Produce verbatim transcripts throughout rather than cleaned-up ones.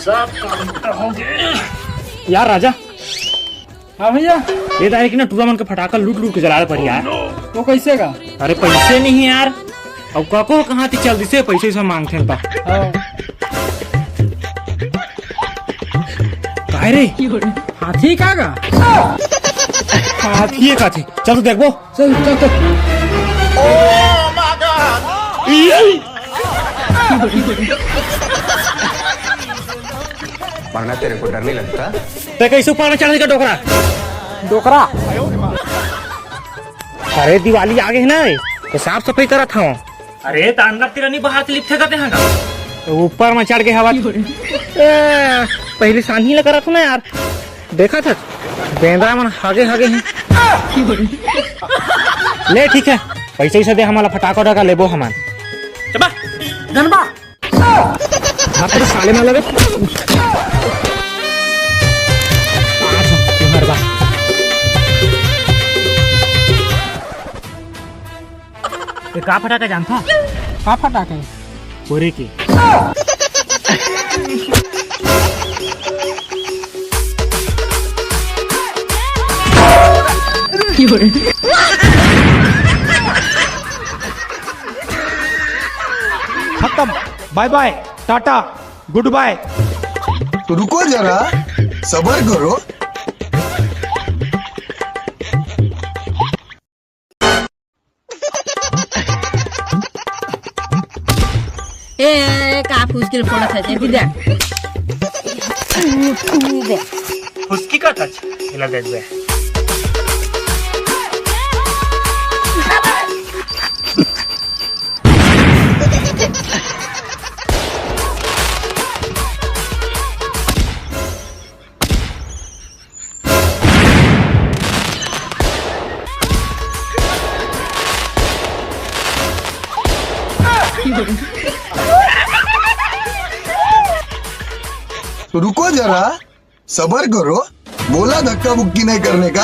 सब काम तो हो गए। यार राजा। हाँ भैया। ये दाई कि ना टूरा मन के फटाका लूट लूट के जलाए पर यार। वो कैसे का? अरे पैसे नहीं है यार। अब काको कहाँ ती चल दिसे पैसे से मांगथे त। हाँ। काय रे? हाथी का गा? हाथी का थे। चल तो देखबो। चल, चल, चल। मरना तेरे को डर नहीं लगता? ते कैसे ऊपर में चढ़ के डोकरा? डोकरा? अरे दिवाली आ गई ना, तो साफ सफाई करत हूँ। अरे त अंदर तेरा नहीं बाहर से लिपथे करते हैं का? तो ऊपर में चढ़ के हवा। ए, पहली सानी लगा रखो ना यार। देखा था, बेंदरा मन हागे हागे हैं। ले ठीक है, पैसे वैसे दे, हमारा फटाका उटाका लेबो हमान। चबा, धनबा। हाँ, तेरे साले में लगे। पाँच तुम्हारे बा। ये का फटाका जानता? का फटाका? ओरे के। खत्म। बाय बाय, टाटा, गुड बाय। तो रुको जरा, सबर करो। ए, का फुसकिल फोड़त है, दे दे। दे। फुसकी का था? इला दे दे। तो रुको जरा, सबर करो, बोला धक्का मुक्की नहीं करने का।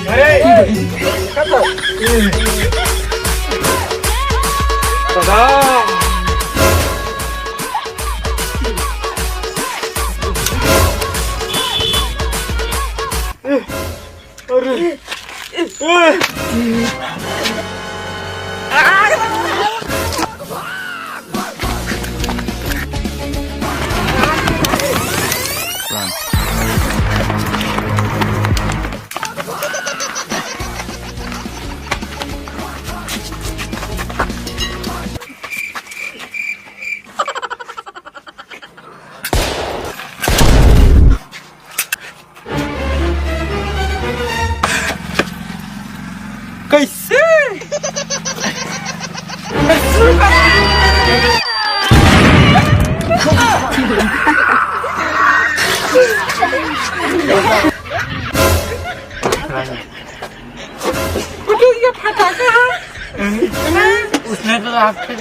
अरे, अरे। कैसे? ये फटाका है। उसने तो आपके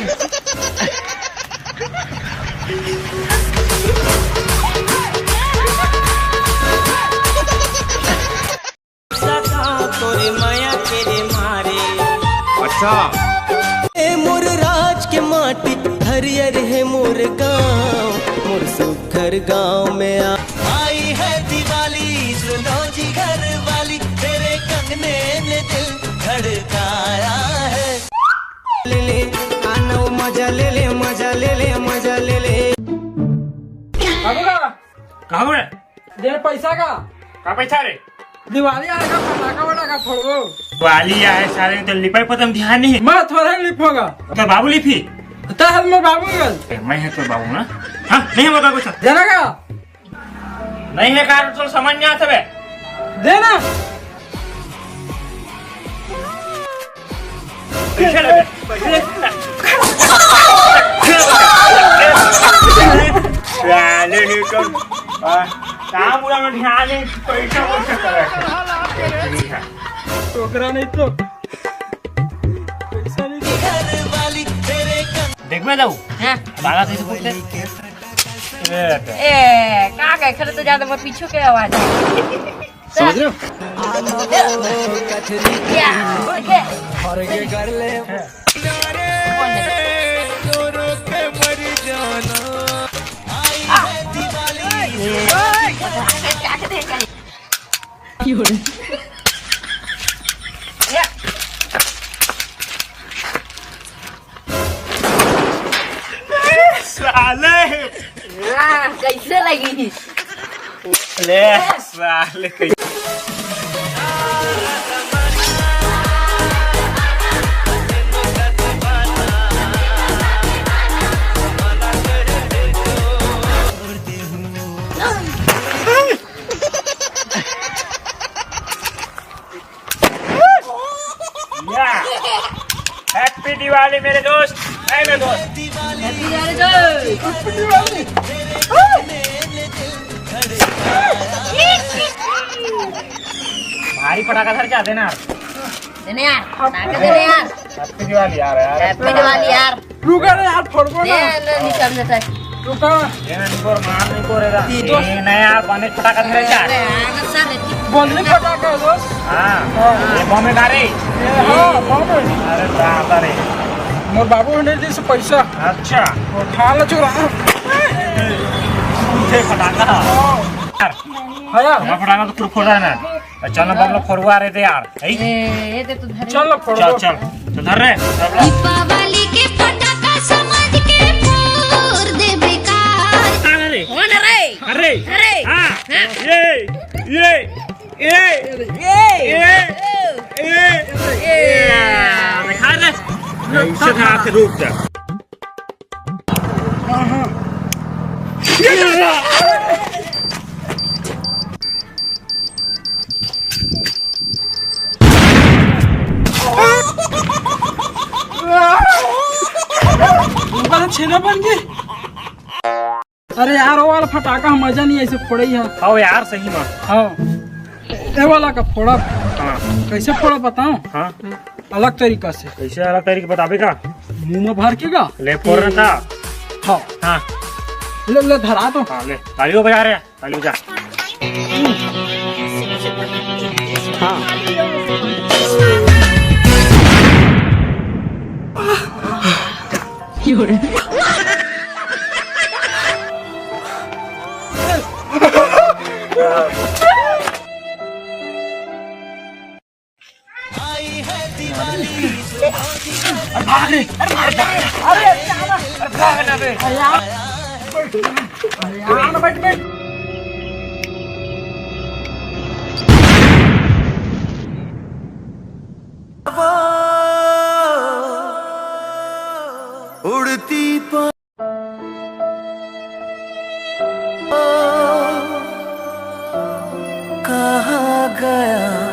सदा तोरे माया के रे मारे। अच्छा। ए मोर राज के माटी, हरियर है मोर गांव, मोर सुघर गांव में आ। आई है दिवाली, सुनो जी घर वाली, तेरे कंगने ने दिल धड़काया है। ले ले, आना वो मजा ले ले, मजा ले ले, मजा ले ले। बाबू का? कहाँ बे? दे पैसा का? का पैसा रे? दिवाली आएगा, फटाका वटाका फोड़बो। दिवाली आए साले, तो लिपाई पतम ध्यान नहीं। मैं थोड़ा लिपोगा। तो बाबू लिपी? तो हल में बाबू गल। ए, मैं है तो बाबू ना। हाँ, नहीं होगा कुछ। देना का? नहीं है कार, तो समझ नहीं आता बे। देना। पैसे लगे। साले नहीं तो, आ, काम पूरा में ध्यान नहीं, पैसा, पैसा करे। टोकरा नहीं तो। पैसा नहीं तो। देख बे जाऊ। हाँ। बाला से पूछते। ए, का कहे, खड़े तो ज्यादा मैं पीछू के आवाज है। समझ रहे हो? क्या? ओके। और ये कर ले। साले। हाँ, कैसे लगी? ले, साले, कैसे? या। Happy Diwali मेरे दोस्त। ए मेरे दोस्त। Happy Diwali दोस्त। भारी पटाखा धर के आते ना। देने यार, पटाखा देने यार। Happy Diwali यार, यार। Happy Diwali यार। रुका रे यार, फोड़बो ना। ए, ले, नहीं समझता। रुका। ए, नहीं फोड़, मार नहीं फोड़ रे। ये तो ए, नहीं यार, बने फटाका धरे जा। अरे, आना साले। बने फटाका है, दोस्त। हाँ। हाँ। ये बम है का रे? ए, हाँ, बम है। अरे, बाप रे। मोर बाबू हंड्रेड दिन से पैसा। अच्छा। उठा लो चुरा। ये फटाका। हाँ। यार, हाँ यार। ये फटाका तो पूरा फोड़ा है ना। चल ना, बम ला फोड़वा रहे थे यार। ए, ए, ए, दे तो धरे। चल ना, फोड़वा। चल, चल। तो धर रे, सब ला। दीपावली के फटाका समझ के फोड़ दे बेकार। अरे। कौन है रे? अरे। अरे। हाँ। हाँ। ये, ये, ये, ये, ये, ये। दिखा दे। ऐसे खा के रुक जा। हाँ, हाँ। उनका तो छेना बन गई। अरे यार, वो वाला फटाका ह मजा नहीं ऐसे फोड़े ही है। आओ यार, सही में। हाँ, ये वाला का फोड़ा। हाँ। कैसे फोड़ा बताओ? हाँ। अलग तरीका से। कैसे अलग तरीका बताबे का? मुंह में भर के का? ले फोड़ रहा था। हाँ। हाँ। ले, ले धरा तो। हाँ, ले। तालियों बजा रहे हैं। ताली बजा। हाँ। अरे भाग रे, अरे भाग, अरे, अरे, अरे भाग ना बे। अरे यार, अरे यार, बैठ, बैठ। उड़ती पा- कहाँ गया?